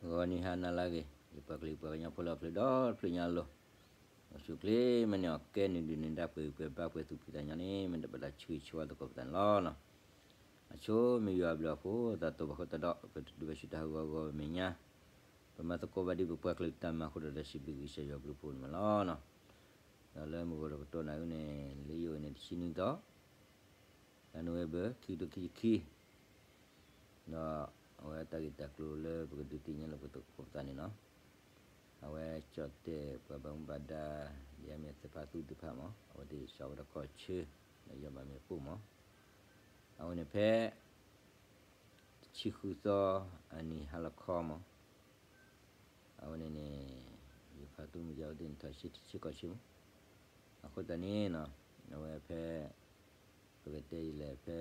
ဂီၤနံၤဟါနၤလၢအဂ့ၤ, ယပှၤကလုာ်ပှၤကညီဖိလၢအအိၣ်ဖျဲၣ်ဒီဖျၢၣ်ညါအလိၤ, အိၣ်ဆူၣ်ချ့မ့ၢ်န့ၢ်အီၤ ကဲနုာ်ဒုၣ်နုာ်ဒါ ပှဲၤဂံၢ်ပှဲၤဘါ ပှဲၤသူၣ်ဖှံသးညီန့ၣ် မ့ၢ်တဘၣ်တၢ်ဆၢဂ့ၤဆၢဝါသကိးပသးန့ၣ်လီၤ. အဆိမ့ၢ်ယွၤအဘျုးအဖှိၣ် သးတိၢ်ဘၣ်ဃိသတးဒီး ပတဒုးဘၣ်ဆူတၢ်ဟးဂီၤဂီၤမဲာ်ညါ, ပမၤသကိးဘၣ်ဒ်ပပှၤကလုာ်တၢ်မၤအဃိဒီး တၢ်စံးဘျုးကစၢ်ယွၤအဘျုးအဖှိၣ်န့ၣ်မးလီၤ. ဒီးလၢမုၢ်ဂီၤတကတီၢ်နၤအံၤန့ၣ် လၢယအိၣ်န့ၣ် တဆံနွံသီ လါနိၣ်ဝ့ဘၢၣ် ခံကထိခံဆံခံ, ဒီးအဝဲတၢ်ဂ့ၢ်တၢ်ကျိၤလၢပကဒုးသ့ၣ်ညါလၢပသကိးပသးန့ၣ်လီၤ. အဝဲကၠီၣ်တဲၣ်ပှၤဘၣ်မူဘၣ်ဒါ ဒ်အမ့ၢ်သ့ၣ်ဖးသူတဖၣ်မး အဝဲသ့ၣ်ဆှၢဝဲဒၣ်ကီၢ်ဆၢ ဒီးယီၢ်ဘၣ်မ့ၣ်ပိၢ်မး, အဝဲန့ၣ်ဖဲ တဆံဃုသီ အနံၤဟါလီၤခီမး, အဝဲန့ၣ်န့ၣ် ယဖးသူမ့ၢ်ယါဝဲသ့ၣ်န့ၣ် ထီၣ်ဆှၢထံဆှၢကီၢ်ဆၢမး, အဃိသတးန့ၣ် အဝဲဖဲ ပကတဲယလဲၣ်ဖဲ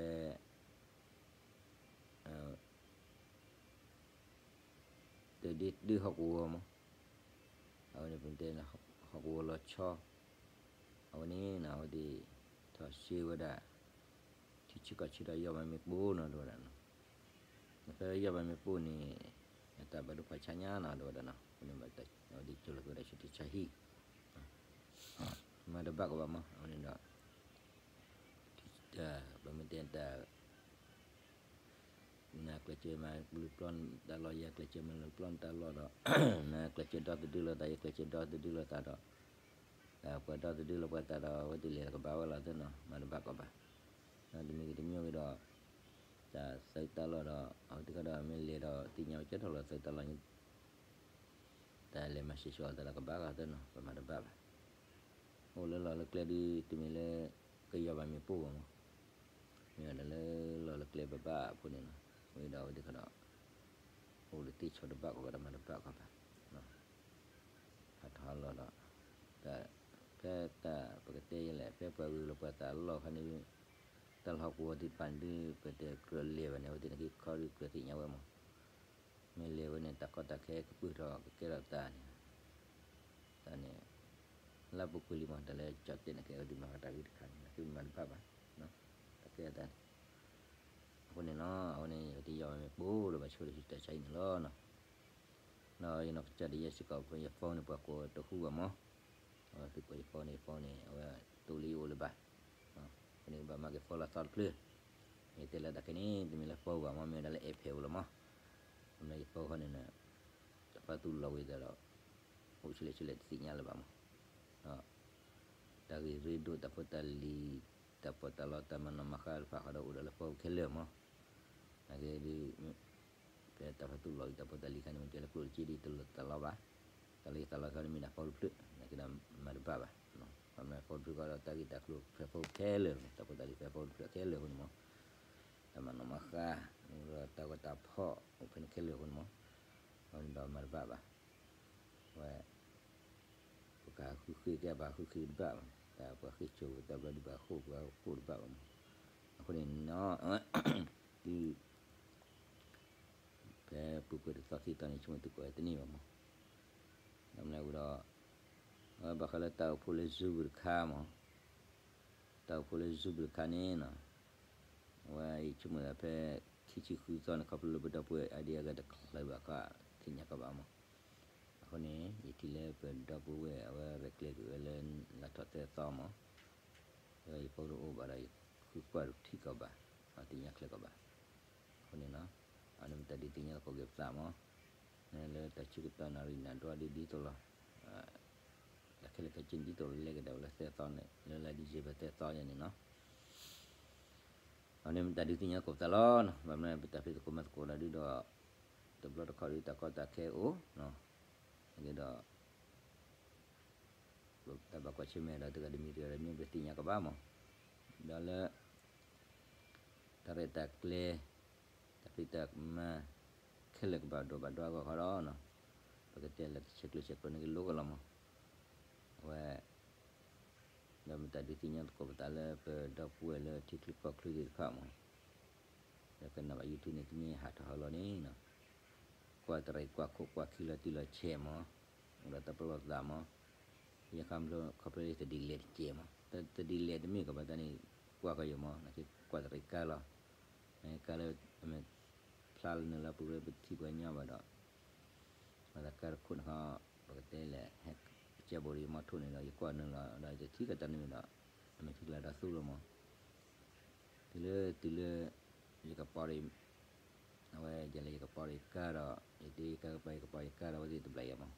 တဒ့ဒ့ဟီၣ်ကဝီၤမး, အဝဲန့ၣ်ပတဲဟီၣ်ကဝီၤလီၤဆီ, အဝဲန့ၣ် အဝဲသ့ၣ် ထီၣ်ဆှၢဝဲဒၣ် ထံဆှၢကီၢ်ဆၢဒီးယီၢ်ဘၣ်မ့ၣ်ပိၢ်နီၤ တဲဝဲဒၣ်နီၤ, ဖဲယီၢ်ဘၣ်မ့ၣ်ပိၢ်န့ၣ် အတၢ်ဘၣ်ဒိဘၣ်ဆါညါနီၤ တဲဝဲဒၣ်နီၤ, အဃိန့ၣ် အဝဲသ့ၣ်ကၠိလီၤက့ၤဝဲဒၣ်ဆူတၢ်ဆါဟံၣ် မၤတဘၣ်ကဘၣ်မး အဝဲန့ၣ်ဒီး ပမ့ၢ်တဲတၢ် နၤကျဲးစၢးမၤလူၤပျီတၢ်လီၢ် ယၤကျဲးစၢးမၤလူၤပျီတၢ်လီၢ်ဒီး နၤကျဲးစၢးဒီသဒၢလီၤသး ယကျဲးစၢးဒီသဒၢလီၤသးဒီး ပှၤဒီသဒၢလီၤပှၤသးဒီး အဝဲသ့ၣ်လဲၤတကဘၣ်ဝဲလီၤသ့နီၤ မၤတဘၣ်ကီးဘၣ်. ဒီးတမံၤဂ့ၤတမံၤဂ့ၤဒီး တၢ်သၢတၢ်လီၢ်ဒီး အဝဲသ့ၣ်ကဒီးမ့ၢ်လဲၤဒီးသ့ၣ်ညါဝဲကဲထီၣ်လီၤသၢတၢ်လီၢ် တၢ်လဲၤမၤစံးဆှီအီၤသးဒီးကဘၣ်ဂၤသ့နီၤ ပမၤတဘၣ်ဘၣ်. အိၣ်လၢလီၢ်လၢကျဲဒုး တမ့ၢ်လၢ ကယီၢ်ဘၣ်မ့ၣ်ပိၢ်ဘၣ်မး, မ့ၢ်ဝဲဒၣ်လၢလီၢ်လၢကျဲဘၣ်ဘၣ်အဃိန့ၣ်နီၤ ဝံၤဒီးအဝဲသ့ၣ်ကဒီး အိၣ်လၢသ့ၣ်ဆီတဘၣ်ကီးဘၣ်ဒီးမၤတဘၣ်ကီးဘၣ် ဟးထီၣ်ဟးလီၤဒီး ဖဲတၢ်ပကတဲယဲလဲၣ် ဖဲပှၤဂုၤလီၤပှၤသးအလီၢ်ခါန့ၣ် တၢ်လီၢ်ဟီၣ်ကဝီၤသ့ၣ်တဖၣ်န့ၣ်ဒုး ပတကြၢးလဲၤဘၣ်န့ၣ် အဝဲသ့ၣ်န့ၣ်က့ၤခီဒုးကြၢးသ့ၣ်ညါဝဲမး, မ့ၢ်လဲၤဝဲန့ၣ် တၢ်ကီတၢ်ခဲကပုၢ်ထီၣ်ကကဲထီၣ်သးန့ၣ် တၢ်န့ၣ် လၢပူၤကွံာ်လံမး တၢ်လၢကၠီၣ်တဲၣ်န့ၣ်က့ၤ အဝဲသ့ၣ်မၤတၢ်ဂ့ၢ်တခါန့ၣ် သုမၤတဘၣ်ဘၣ် တၢ်ကဲအသးန့ၣ် အဃိန့ၣ်နီၤ အဝဲန့ၣ် အဝဲသ့ၣ်ယီၢ်ဘၣ်မ့ၣ်ပိၢ်ဒီးဘၣ်ဆိဒီးတၢ်ဆါအံၤန့ၣ်လီၤနီၤ. ဒီးယနီၢ်ကစၢ်ဒၣ်ယဲစ့ၢ်ကီး ယ phone န့ၣ် ပှၤကိးတဟူဘၣ်မး, အဝဲသုကိးယ phone န့ၣ် ယ phone န့ၣ် အဝဲတိၢ်လၢယအိၣ်လၢၤဘၣ်, အဃိန့ၣ် ဘၣ်မၤက့ၤ phone လီၤသီတဖျၢၣ်, ယတဲလၢတၢ်ခဲန့ၣ် တမ့ၢ်လၢ phone ဘၣ်မး မ့ၢ်ဝဲဒၣ်လၢ iPad အိၣ်လီၤမး, အမ့ၢ်ယ phone ခီန့ၣ် တၢ်ဖးသူလီၤဝံၤသးဒီး အိၣ်ဆူၣ်လဲၣ်ဆူၣ်လဲၣ်တသ့ၣ်ညါလၢၤဘၣ်မး, တၢ်ဂ့ၢ်ရ့ဒိၣ် တၢ်ဖိတၢ်လံၤ တၢ်ပီးတၢ်လီ တၢ်မၤနီၣ်မၤဃါတဖၣ်ဃီဒီးအိၣ်ဒီးလၢ phone ခဲလၢာ်မး, နာ်က့ဒုး ဖဲတၢ်ဖးသူလီၤဝံၤတၢ်ဖိတၢ်လံၤခါန့ၣ် မ့ၢ်တဲလၢကျိၣ်တက့ဒ်တလိၤသးလီဘၣ်, တၢ်လၢယသးလီခါန့ၣ်မ့ၢ်ဒၣ် phone တဖျၢၣ် နာ်က့ဒီးမၤတဘၣ်ဘၣ်, ဘၣ်မနုၤ phone တဖျၢၣ်ဃီဒီးတၢ်ဂ့ၢ်တၢ်ကျိၤဖဲ phone ခဲလၢာ် တၢ်ဖိတၢ်လံၤဖဲ phone တဖျၢၣ်ခဲလၢာ်အဃိန့ၣ်မး, တၢ်မၤနီၣ်မၤဃါ ဒီးတၢ်ဂီၤတၢ်ဖီၣ် အိၣ်ဖဲန့ၣ်ခဲလၢာ်အဃိန့ၣ်မး, အဃိန့ၣ်ဒီးမၤတဘၣ်ဘၣ်, ဝဲ ပကဃုဃ့ကဲဘၣ်ဃုဃ့တဘၣ်ဘၣ်, တၢ်ပှၤဃ့ၢ်ဆိၣ်ပတၢ်ဘျီဒုးဘၣ်ဃိၣ်ပှၤဃိၣ်တဘၣ်ဘၣ်မး, အဃိန့ၣ်နီၤ သု ဖဲပူၤကွံာ်တသီခံသီန့ၣ် ဆိကမိၣ်သုကိးဝဲတန့ၢ်ဘၣ်မး, ဒီးမနုၤအဃိဒီး အဝဲဘၣ်ဃးလၢတၢ်အိၣ်ဖှိၣ်လၢ Zoom တခါမး, တၢ်အိၣ်ဖှိၣ်လၢ Zoom တခါန့ၣ်နီၤ, အဝဲယဆိကမိၣ်သးဖဲ ခံဆံဃုသီန့ၣ် ခီဖျိလၢပဒီပုၢ်ဝဲၢ် ID အဂၤတချုးဘၣ်ခီ သ့ၣ်ညါကဘၣ်မး, အဃိန့ၣ် ယထံၣ်လၢပဒီပုၢ်ဝဲၢ် အဝဲရဲၣ်ကျဲၤကွံာ်ဝဲလၢ လါထီၣ်သၢသီမး, ဒီးယဖိတအိၣ်ဘၣ်ဒီး ယဃုကွၢ်တထံၣ်ကီးဘၣ်, အသ့ၣ်ညါချ့ကီးဘၣ်, အဃိန့ၣ်နီၤ, အန့ၣ်မ့ၢ်တၢ်ဒုးသ့ၣ်ညါသကိးက့ၤပသးမး, လၢတၢ်ဆၢကတီၢ်နၣ်ရံၣ်နၣ်ဒွးဒ်သိးလီၤ, တၢ်ခဲလၢာ်ခဲဆ့ဒ်သိးလီၤ လဲၤကဒါလၢသၢသီန့ၣ် လၢလါ December သၢသီယဲန့ၣ်နီၤ အန့ၣ်မ့ၢ်တၢ်ဒုးသ့ၣ်ညါသကိးပသးလီၤနီၤ, ဘၣ်မနုၤပတၢ်ဖံးသကိးမၤသကိးဒီးဒုးဒီး တဘျီတခီၣ်ဒုးတၢ်ကီတၢ်ခဲအိၣ်, အဂ့ၢ်ဒီး တၢ်ဘၣ်ကွၢ်ဆၢၣ်မဲာ်ဒီးတဂၤတမံၤတဂၤတမံၤ ပသ့ၣ်ညါကဘၣ်မး, ဒီးလၢ တၢ်ရဲၣ်တၢ်ကျဲၤ တၢ်ဖံးတၢ်မၤ ခဲလၢာ်ကဘၣ်ဒိဘၣ်ဒွါအဂီၢ်ဃီဒီးနီၤ, ပကတဲလၢတဆဲးကျိးဆဲးကျိးန့ၣ်ကလိကလီၤမး, အဝဲ ဒီးမ့ၢ်တၢ်ဒုးသ့ၣ်ညါသကိးပသးလၢပဒီပုၢ်ဝဲၢ်လၢထံချၢကီၢ်ချၢသ့ၣ်တဖၣ်မး, လၢကနၣ်ဘၣ် YouTube န့ၣ် တမ့ၢ်ဟးထီၣ်ဟးလီၤန့ၣ်နီၤ, ကွၢ်တရံးကွၢ်ခိၣ်ကွၢ်ခံလီၤတံၢ်လီၤဆဲးမး, အိၣ်ဒီးတၢ်ပလီၢ်သးမး, ယဃါမ့ၢ်ခီဖျိလၢတဒ်လဲၣ်တကဲမး, တဒ်လဲၣ်တမ့ၢ်ကဘၣ်တၢ်န့ၣ် ကွၢ်ကယီၤမး, နာ်က့ကွၢ်တရံးကါလီၤ, နာ်က့ကါလၢ အမ့ၢ်ဖျါလၢနုာ်လၢပူၤလၢပထံပှၤကညီဘၣ်ဒီး မၤသးကါတခိၣ်န့ၣ်ခီ, ပကတဲလဲၣ် ဟဲကစဲးဘိးဒီးယမီထိၣ်န့ၣ်ဒီး ယကွၢ်နုာ်လီၤဒီး ယတထံၣ်ကတၢၢ်နုာ်ဒီး အမ့ၢ်ထံကျါဒီးသူလီၤမး, တုၤလၢ တုၤလၢ ယကပီၤဒီး အဝဲယလဲၤယကပီၤဒီးယကါဒီး ယတ့ယကါကပၤ ယကပီၤယကါဒီး အဝဲသ့ၣ်တဘျီယၤမး,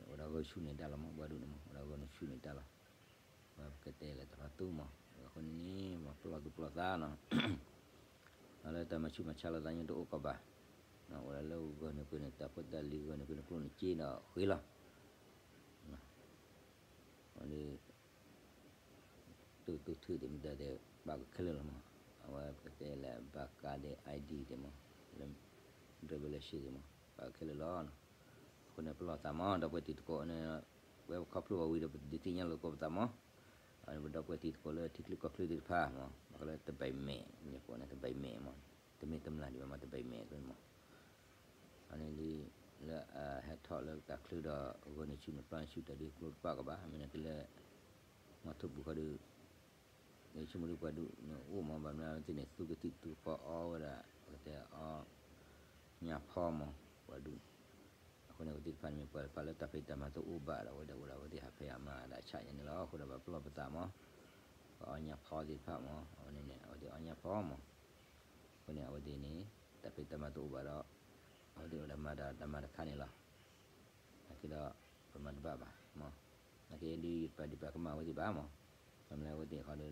ဝဲဒၣ်ဂီၤဆူၣ်န့ၣ်တၢ်လီၤမး ပှၤဒူၣ်န့ၣ်မး ဝဲဒၣ်ဂီၤဆူၣ်န့ၣ်တၢ်လီၤ, ပကတဲလဲၣ်တဖၣ်သူမး, အဃိန့ၣ်န့ၣ် ပှၤပလီၢ်သူပလီၢ်သးနီၤ, လၢတၢ်မၤဆူၣ်မၤဆါလီၤသးညိတအိၣ်ကီးဘၣ်, အိၣ်ဒၣ်လၢဂီၤန့ၣ်ကွ့ၤန့ၣ် တၢ်ဖိတၢ်လံၤဂီၤန့ၣ်ကွ့ၤန့ၣ် ကျိၣ်န့ၣ်စ့ဒီးဃ့လီၤ, အဝဲဒၣ် တူၢ်တူၢ်ထူၣ်သ့ၣ်မတၤသ့ၣ် ဘၣ်ကခဲလၢာ်လီၤမး, အဝဲပကတဲလၢဘၣ်ကါဒဲး I D သ့ၣ်မး, လၢ driver license သ့ၣ်မး ဘၣ်ကခဲလၢာ်လီၤ, အဃိန့ၣ်ပလီၢ်သးမး ဒီပုၢ်ဝဲၢ်တံၤသကိးန့ၣ်, ပဝဲပခီဖျိဘၣ်ဝံၤဒီး ပဒုးသ့ၣ်ညါလိာ်သကိးပသးမး, အဝဲန့ၣ်ပဒီပုၢ်ဝဲၢ်တံၤသကိးလၢထံချၢကီၢ်ချၢသ့ၣ်တဖၣ်မး ဘၣ်ဃးလၢတဘဲးမဲာ် မ့ၢ်ကိးန့ၣ် တဘဲးမဲာ်မး, တမ့ၢ်တမျၢ်ဒံးဘၣ်မး တဘဲးမဲာ်အသိးန့ၣ်မး အန့ၣ်ဒ် လၢအဟဲထီၣ်လၢတၢ်ချၢဒီး ဂီၤန့ၣ်ဆူၣ်န့ၣ်ပျီန့ၣ်ဆူၣ်တၢ်ဒ်ကျိတပာ်ကဘၣ် မ့ၢ်န့ၣ်က့လၢ မီထိၣ်ပူၤခီဒုး ယဆိကမိၣ်ဒ်ပှၤဒူၣ်န့ၣ်အိၣ်မး ဘၣ်မနုၤအဝဲသ့ၣ်န့ၣ် သူကသံၣ်သူကအီဝဲဒၣ် ပကတဲအီ ညၣ်ဖီမး ပှၤဒူၣ်န့ၣ်, အဃိန့ၣ် အဝဲသ့ၣ်တဖၣ်န့ၣ်မ့ၢ်ပှၤတဖၣ်လၢတၢ်ဖံးတၢ်မၤတအိၣ်ဘၣ်ဒီး အဝဲဒၣ်အိၣ်ဒီးအဝဲသ့ၣ်ဟးဖဲအမၤဒၣ်ဆၣ်ယဲန့ၣ်လီၤ. အဃိဒီးပှၤပလီၢ်ပသးမး ပှၤအီညၣ်ဖီသ့ၣ်တဖၣ်မး အဝဲန့ၣ်န့ၣ် အဝဲသ့ၣ်အီညၣ်ဖီမး အဃိန့ၣ် အဝဲသ့ၣ်န့ၣ် တၢ်ဖံးတၢ်မၤတအိၣ်ဘၣ်ဒီး အဝဲသ့ၣ်အိၣ်ဒီးမၤတၢ်တၢ်မၤတခါန့ၣ်လီၤ. နာ်က့ဒီး ပမၤတဘၣ်ဘၣ်မး, နာ်က့ဒ်ယပာ်ဒံးပာ်ကမၣ်အဝဲသ့ၣ်ဘၣ်မး, ဘၣ်မနုၤအဝဲသ့ၣ်ဃီဒီး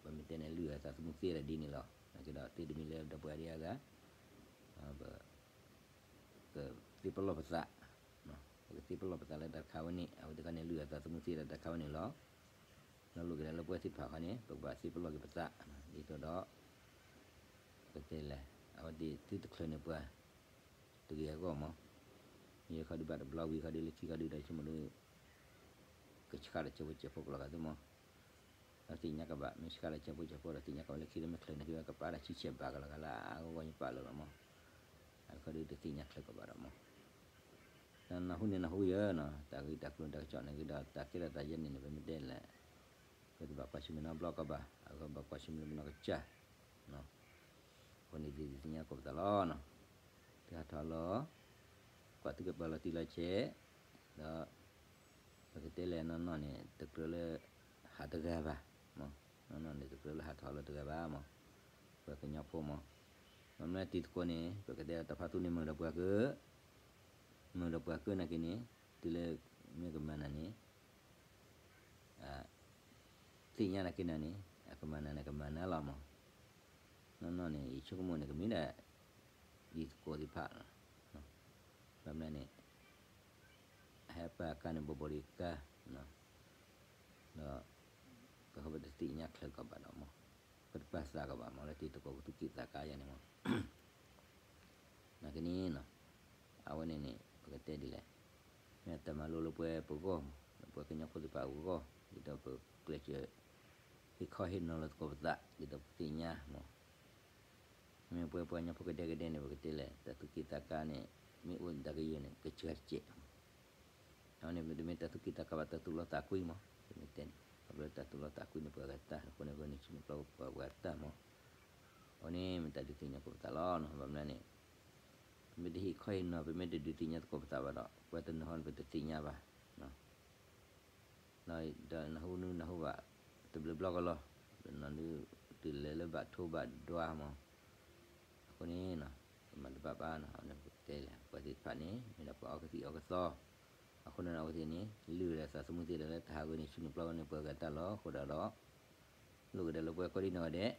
ပမ့ၢ်တဲန့ၣ် လုၢ်အသးသမူသ့ဒၣ်ဒ်န့ၣ်လီၤ. နာ်က့ဒီး သ့တမံၤလၢဒီပုၢ်ဝဲၢ်ဒ်အဂၤ ပ ကသ့ပလီၢ်ပသး, ပကသ့ပလီၢ်ပသးလၢတၢ်တခါဝဲန့ၣ် အဝဲသ့ၣ်ခီန့ၣ် လုၢ်အသးသမူသ့ဒၣ်တၢ်တခါဝဲန့ၣ်လီၤ. ဒီးလိၣ်က့ၤဒၣ်လၢပဝဲသ့ၣ်တဖၣ်ခီန့ၣ် ပကဘၣ်သ့ပလီၢ်က့ၤပသး, ဒ်သိးဒီး ပကတဲလဲၣ် အဝဲသ့ၣ်သုတချုးန့ၢ်ပှၤ တဂ့ၤအဂီၢ်မး, မ့ၢ်ခီဒုးဘၣ်တဘျီဝံၤခီဒုးလၢခံခီဒုးဒီးဆိကမိၣ်ဒုး ကဆှၣ်ဒီးဆၢဖိကၠဲးဖိကလီၤဂာ်သ့ၣ်မး, ဒီးသ့ၣ်ညါကဘၣ် မ့ၢ်ဆှၣ်ဒီးဆၢဖိကၠဲးဖိဒီး သ့ၣ်ညါကဘၣ်လၢခံလၢမ့ၢ်ချုးန့ၣ်က့ ကပာ်ဒၣ်ဆံဆဲးဘၣ်ကလီၤဂာ်လၢအဂီၢ်ဂီၢ်ညါပာ်လၢာ်လီၤမး, အခီဒုးတသ့ၣ်ညါချုးကဘၣ်ဒီးမး နၢ်ဟူန့ၣ်နၢ်ဟူယဲနီၤ တၢ်ဂ့ၢ်တၢ်ကျိၤတၢ်ကစီၣ်န့ၣ်က့ဒီး တၢ်ကဲထီၣ်တၢ်ယဲၢ်န့ၣ်န့ၣ် ပမ့ၢ်တဲလဲၣ် ပတဘၣ်ကွၢ်ဆၢၣ်မဲာ်နီတဘျီကီးဘၣ်, အဂီၢ်ဘၣ်ကွၢ်ဆၢၣ်မဲာ်လၢပနီၢ်ကစၢ်, အဃိန့ၣ်ဒုးသ့ၣ်ညါသကိးပသးလီၤနီၤ, သုဟးထီၣ်လီၤ, ကွၢ်သုကပၤလီၤတံၢ်လီၤဆဲး, ဒီး ပကတဲလဲၣ်နီၢ်နီၢ်န့ၣ် တကြၢးလၢ ဟးတဂၤဘၣ်, နီၢ်နီၢ်န့ၣ် တကြၢးလၢဟးထီၣ်လီၤတဂၤဘၣ်မး, ပှၤကညီဖိမး, မ့ၢ်မ့ၢ်တံၤသကိးန့ၣ် ပကတဲတၢ်ဖးသူန့ၣ် မုာ်ဒီးပှၤကၢ မုာ်ဒီးပှၤကၢနာ်က့န့ၣ် တုၤလၢမ့ၢ်ကမၤနၤန့ၣ် သ့ၣ်ညါနာ်က့နၤန့ၣ် အကမၤနၤန့ၣ် ကမၤနၤလီၤမး, နီၢ်နီၢ်န့ၣ် ယဆိကမိၣ်န့ၣ် ကမ့ၢ်ဒၣ် တံၤသကိးသ့ၣ်တဖၣ်လီၤ, ဘၣ်မနုၤန့ၣ် အဟဲပာ်ကါန့ၣ် ဘိးဘိးဒီးကါ, ဒီး ပဃီပတသ့ၣ်ညါချုးကီးဘၣ်ဒီးမး, ပတပာ်သးကဘၣ်မး လၢတံၤသကိးကသူၣ်က့ၣ်သးကါယၤန့ၣ်မး နာ်က့န့ၣ်နီၤ, အဝဲန့ၣ်န့ၣ် ပကတဲဒ်လဲၣ်, မ့ၢ်တၢ်မၤလိလၢပှၤပဂီၢ်မး လၢပှၤကညီဖိသ့ၣ်တဖၣ်အဂီၢ် ဒ်သိးပကျဲးစၢး ဟ့ၣ်ခီဟ့ၣ်နီၤလီၤသကိးပသး ဒ်သိးပသ့ၣ်ညါမး, မ့ၢ်ပှၤပှၤကညီဖိကဒဲကဒဲန့ၣ် ပကတဲလဲၣ် တၢ်သူၣ်က့ၣ်သးကါန့ၣ် မ့ၢ်အိၣ်ဒၣ်ကယဲၢ်န့ၣ် ကစှၤတကဲး အဝဲန့ၣ် မ့တမ့ၢ်တၢ်သူၣ်က့ၣ်သးကါဘၣ် တၢ်သူၣ်လီသးကွံမး, ပမ့ၢ်တဲန့ၣ် ခီဖျိတၢ်သူၣ်လီသးကွံန့ၣ် ပှၤဂၤတၢ် အဃိန့ၣ် ဂီၢ်န့ၣ်ဆူၣ်န့ၣ်ပျီပှၤဂၤတၢ်မး, အဝဲန့ၣ်မ့ၢ်တၢ်ဒုးသ့ၣ်ညါသကိးပသးလီၤနီၤ, ဘၣ်မနုၤန့ၣ် ပမ့ၢ်တဟ့ၣ်ခီဟ့ၣ်နီၤ ပမ့ၢ်တဒုးသ့ၣ်ညါသကိးပသးဘၣ်ဒီး ပှၤတနီၤဟီန့ၣ် ပတသ့ၣ်ညါဘၣ် ဒီးနၢ်ဟူနုၢ်နၢ်ဟူဘၣ် တဘျုးဘျီကလီၤ, ပနီၢ်ဒုး တုၤလဲၤလၢဘၣ်ထိဘၣ်ဒွါမး, အဃိန့ၣ် ပမၤတဘၣ်ဘၣ်နီၤ, အဝဲန့ၣ်ပကတဲလဲၣ် ပှၤသ့ၣ်တဖၣ်န့ၣ် မ့ၢ်ဒၣ်ပှၤအီကသံၣ်အီကသီ, အဃိန့ၣ် အဝဲသ့ၣ်န့ၣ် လုၢ်ဝဲဒၣ်သးသမူသ့ဒီးလၢတၢ်ဟးဂီၤန့ၣ် ဆူၣ်န့ၣ်ပျီန့ၣ် ပှၤဂၤတၢ်လီၤ, အဃိဒၣ်ဒီး လိၣ်ကဒီးလၢပှၤကိးဒံနီၢ်ဂၤဒဲး,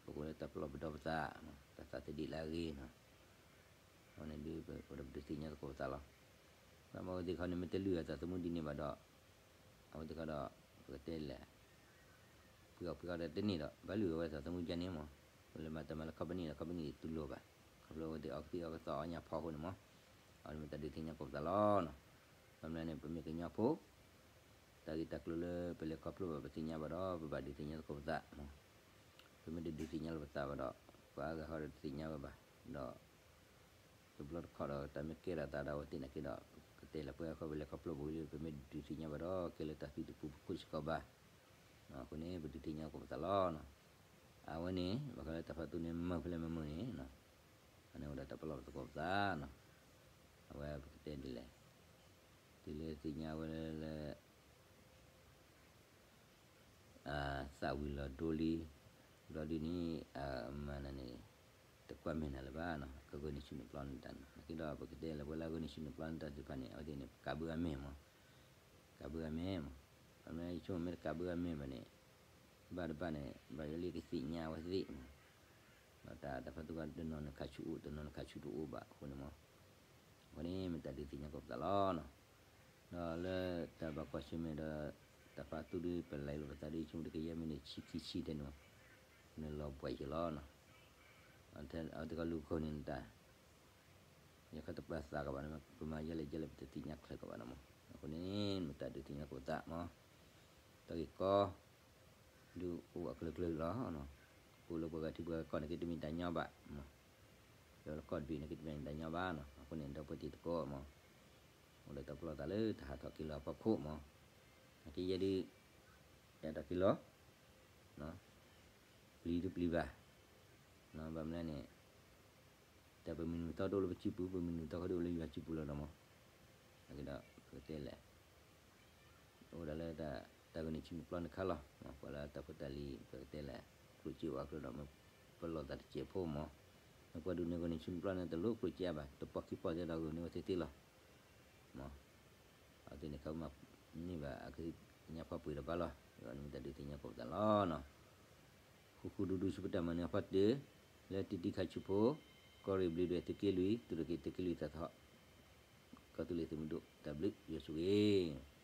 ပကအိၣ်လၢတၢ်ပလီၢ်ပဒီပသး, တၢ်သးတဒ်လၢအဂ့ၤနီၤ, အဝဲန့ၣ်ဒုး ပအိၣ်ဒီးပဒုးသ့ၣ်ညါသကိးပသးလီၤ, ဘၣ်မနုၤအဝဲသ့ၣ်ခီန့ၣ် မ့ၢ်တလုၢ်အသးသမူဒ်န့ၣ်ဘၣ်ဒီး အဝဲသ့ၣ်ခီဒီး ပကတဲလဲၣ် ဖှံအီၣ်ဖှံအီဒီးတန့ၢ်ဒီး ဘၣ်လုၢ်အဝဲသးသမူကန့ၣ်မး, ပလဲၤမၤတၢ်မၤလၢ company ဒီး company တူၢ်လိာ်ဘၣ်, ခီဖျိအဝဲသ့ၣ်အီကသံၣ်အီကသီအီညၣ်ဖီအဃိန့ၣ်မး, အဝဲန့ၣ်မ့ၢ်တၢ်ဒုးသ့ၣ်ညါသကိးပသးလီၤနီၤ, ဘၣ်မနုၤန့ၣ် ပမ့ၢ်ကညီဖိ တၢ်ဂ့ၢ်တၢ်ကျိၤလၢပလဲၤခီဖျိဘၣ်ပသ့ၣ်ညါဘၣ်ဒီး ပဘၣ်ဒုးသ့ၣ်ညါသကိးပသးမး, ပမ့ၢ်တဒုးသ့ၣ်ညါလီၤပသးဘၣ်ဒီး ပှၤအါဂၤဃီဒီးတသ့ၣ်ညါဝဲဘၣ်, ဒီး တဘျီတခီၣ်ဒီး တၢ်မ့ၢ်ကဲထီၣ်သးဒီးအဝဲသ့ၣ်နာ်က့ဒီး ကတဲလၢပှၤခီပလဲၤခီဖျိပူၤလံ ပမ့ၢ်ဒုးသ့ၣ်ညါဘၣ်ဒီး ကဲလၢတၢ်သံတပူၤပခိၣ်စ့ၢ်ကီးဘၣ်, အဃိန့ၣ် ပဒုးသ့ၣ်ညါသကိးပသးလီၤနီၤ, အဝဲန့ၣ် ဘၣ်ဃးလၢတၢ်ဖးသူန့ၣ် မုာ်ဖဲလဲၣ်မုာ်မုာ်န့ၣ် အန့ၣ်အိၣ်ဒီးတၢ်ပလီၢ်ပသကိးပသးနီၤ, အဝဲပကတဲဒ်လဲၣ်, တုၤလၢသ့ၣ်ညါဝဲလၢ သးဝံၤလီၤဒိလံ, ဘျီဒုန့ၣ် အမၤနၤန့ၣ် တကွၢ်မဲာ်နၤလၢၤဘၣ်နီၤ, ကဂုာ်န့ၢ်ဆူၣ်န့ၢ်ပျီန့ၢ်တၢ်နီၤ, နာ်က့ဒီးပကတဲလၢပှၤလၢအဂုာ်န့ၢ်ဆူၣ်န့ၢ်ပျီန့ၢ်တၢ်သ့ၣ်တဖၣ်န့ၣ် အဝဲသ့ၣ်န့ၣ် ကးဘၢအမဲာ်မး, ကးဘၢအမဲာ်မး, ဘၣ်မနုၤယဆိကမိၣ်မ့ၢ်တကးဘၢအမဲာ်ဘၣ်န့ၣ် ဘၣ်တဘၣ်န့ၣ် ဘၣ်ယလံကသ့ၣ်ညါဝဲသ့ၣ်မး, ဒီးတၢ်တၢ်ဖးသူၣ်ကီၢ်တနီၤန့ၣ်ခးဆူၣ်အိၣ် တနီၤန့ၣ်ခးဆူၣ်တအိၣ်ဘၣ်အဃိန့ၣ်မး, အဃိန့ၣ်မ့ၢ်တၢ်ဒုးသ့ၣ်ညါကိးပသးလီၤနီၤ, ဒီးလၢတၢ်ဘၣ်ကွၢ်ဆၢၣ်မဲာ်ဒီး တၢ်ဖးသူၣ်ဒုးပလဲၤလိာ်ပသးဒုး ဆိကမိၣ်တကယဲၢ်မံးနံးဆံခံဆံတဲန့ၣ်မး, န့ၣ်လီၤဘှံးယံၤလီၤနီၤ, အဝဲတကီၢ်လူၤခိၣ်န့ၣ်တၢ် ယခီတပာ်သးကဘၣ်န့ၣ် ပမၤယဲလဲၣ်ယဲလဲၣ်ပတသ့ၣ်ညါချ့ကဘၣ်န့ၣ်မး, အဃိန့ၣ် မ့ၢ်တၢ်ဒုးသ့ၣ်ညါကိးပသးမး, တၢ်ဂ့ၢ်ကီ ဒုးအိၣ်အကျၢၤကျၢၤလီၤ, အိၣ်လၢပှၤဂၤထံပှၤဂၤကီၢ်န့ၣ်က့တမ့ၢ်တၢ်ညီဘၣ်, ဒီးလၢကီၢ်တဘ့ၣ်န့ၣ်က့တမ့ၢ်တၢ်ညီဘၣ်နီၤ, အဃိန့ၣ် ဒီပုၢ်ဝဲၢ်တံၤသကိးမး, အိၣ်ဒီးတၢ်ပလီၢ်သးလၢတၢ်ဟးထီၣ်က့ၤလီၤအဖီခိၣ်မး, နာ်က့ယဲဒုး တၢ်ထီၣ်က့ၤလီၤ ပျံၤတပျံၤဘၣ်, ဘၣ်မနုၤန့ၣ် တၢ်ပမုၢ်နံၤမုၢ်သီတအိၣ်လၢပစုပူၤ, ပမုၢ်နံၤမုၢ်သီခီဒုးအိၣ်လၢယွၤစုပူၤလီၤနီၤမး, နာ်က့ဒီး ပကတဲလဲၣ် အိၣ်ဒၣ်လၢတၢ်ဂုာ်န့ၢ်ဆူၣ်န့ၢ်ပျီန့ၣ်ခါလီၤ, ပှၤလၢတၢ်ဖိတၢ်လံၤ ပကတဲလဲၣ် ကျိၣ်စ့အိၣ်အကျိၤဒီး မ့ၢ်ပလီၢ်သးတစဲးဖိမး, မ့ၢ်ပှၤဒုးန့ၢ်ဂုာ်န့ၢ်ဆူၣ်န့ၢ်ပျီန့ၣ် တလိၣ်ကျိၣ်စ့ဘၣ်, တပီၢ်ခံပီၢ်သ့ၣ်ဒီးဂုာ်န့ၢ်ဝဲသ့ၣ်သ့ၣ်လီၤ. မး, အဝဲသ့ၣ်န့ၣ် ခီမၤန့ၢ်ဘၣ်အကညးဖီပှ့ၤဒီးဘၣ်လီၤ, ဒီးန့ၣ်မ့ၢ်တၢ်ဒုးသ့ၣ်ညါကိးပသးလီၤနီၤ. ဃူဃူဒူဒူဆူပတၢ်မၤနၢၤအဖီတၢၢ်, လၢတံတံခါဆူဖိ, ကီၢ်ရ့ၣ်ဘျုးဒွဲၣ်သုးက့လွံၢ်, သုးရ့ၣ်က့ၤသုးက့လွံၢ်သးထီၣ်, ကီၢ်သူလ့ၤသုးမုၢ်ဒိၣ်တၢ်ဘျုးယွၤဆိၣ်ဂ့ၤ